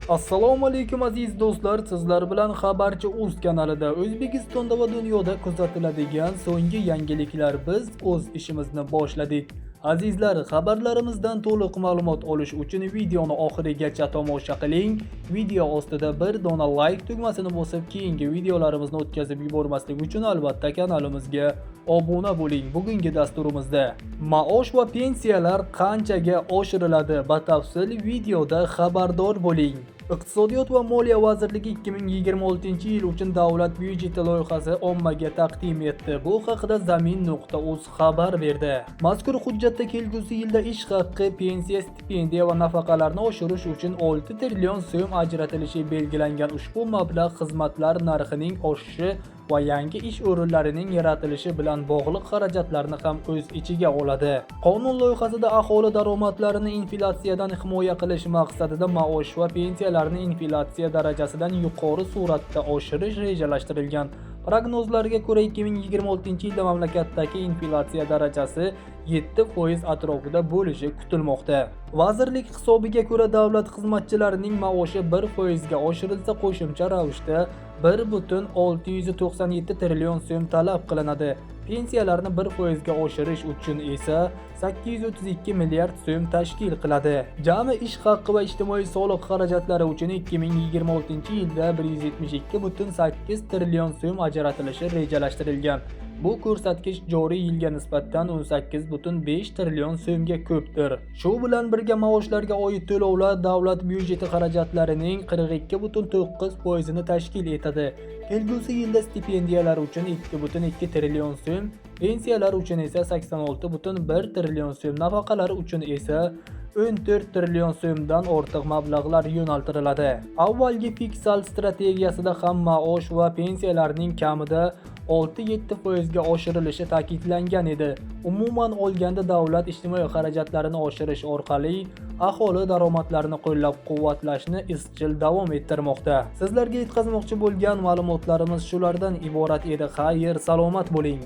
Assalomu alaykum, aziz do'stlar, sizlar bilan Xabarchi Uz kanalida O'zbekistonda va dunyoda kuzatiladigan so'nggi yangiliklar. Biz o'z ishimizni boshladik. Azizlar, xabarlarimizdan to'liq ma'lumot olish uchun videoni oxirigacha tomosha qiling. Video ostida bir dona like tugmasini bosib, keyingi videolarimizni o'tkazib yubormaslik uchun albatta kanalimizga obuna bo'ling. Bugungi dasturimizda maosh va pensiyalar qanchaga oshiriladi? Batafsil videoda xabardor bo'ling. Iqtisodiyot va moliya vazirligi 2026-yil uchun davlat byudjeti loyihasi ommaga taqdim etdi. Bu haqida zamin.uz xabar berdi. Mazkur hujjatda kelgusi yilda ish haqqi, pensiya, stipendiya va nafaqalarni oshirish uchun 6 trillion so'm ajratilishi belgilangan. Ushbu mablag' xizmatlar narxining oshishi va yangi ish o'rinlarining yaratilishi bilan bog'liq xarajatlarni ham o'z ichiga oladi. Qonun loyihasida aholi daromadlarini inflyatsiyadan himoya qilish maqsadida maosh va pensiyalarni inflyatsiya darajasidan yuqori sur'atda oshirish rejalashtirilgan. Prognozlarga ko'ra, 2026-yilda mamlakatdagi inflyatsiya darajasi 7% atrofida bo'lishi kutilmoqda. Vazirlik hisobiga ko'ra, davlat xizmatchilarining maoshi 1% ga oshirilsa, qo'shimcha ravishda 1,697 trillion so'm talab qilinadi. Pensiyalarni 1% ga oshirish uchun esa 832 milliard so'm tashkil qiladi. Jami ish haqqi va ijtimoiy soliq xarajatlari uchun 2026-yilda 172,8 trillion so'm ajratilishi rejalashtirilgan. Bu ko'rsatkich joriy yilga nisbatan 18,5 trillion so'mga ko'pdir. Shu bilan birga maoshlarga oid to'lovlar davlat byudjeti xarajatlarining 42,9 foizini tashkil etadi. Kelgusi yilda stipendiyalar uchun 2,2 trillion so'm, pensiyalar uchun esa 86,1 trillion so'm, nafaqalar uchun esa 14 trillion so'mdan ortiq mablag'lar yo'naltiriladi. Avvalgi fiskal strategiyasida ham maosh va pensiyalarning kamida 6-7% ga oshirilishi ta'kidlangan edi. Umuman olganda, davlat ijtimoiy xarajatlarini oshirish orqali aholi daromadlarini qo'llab-quvvatlashni izchil davom ettirmoqda. Sizlarga yetkazmoqchi bo'lgan ma'lumotlarimiz shulardan iborat edi. Xayr, salomat bo'ling.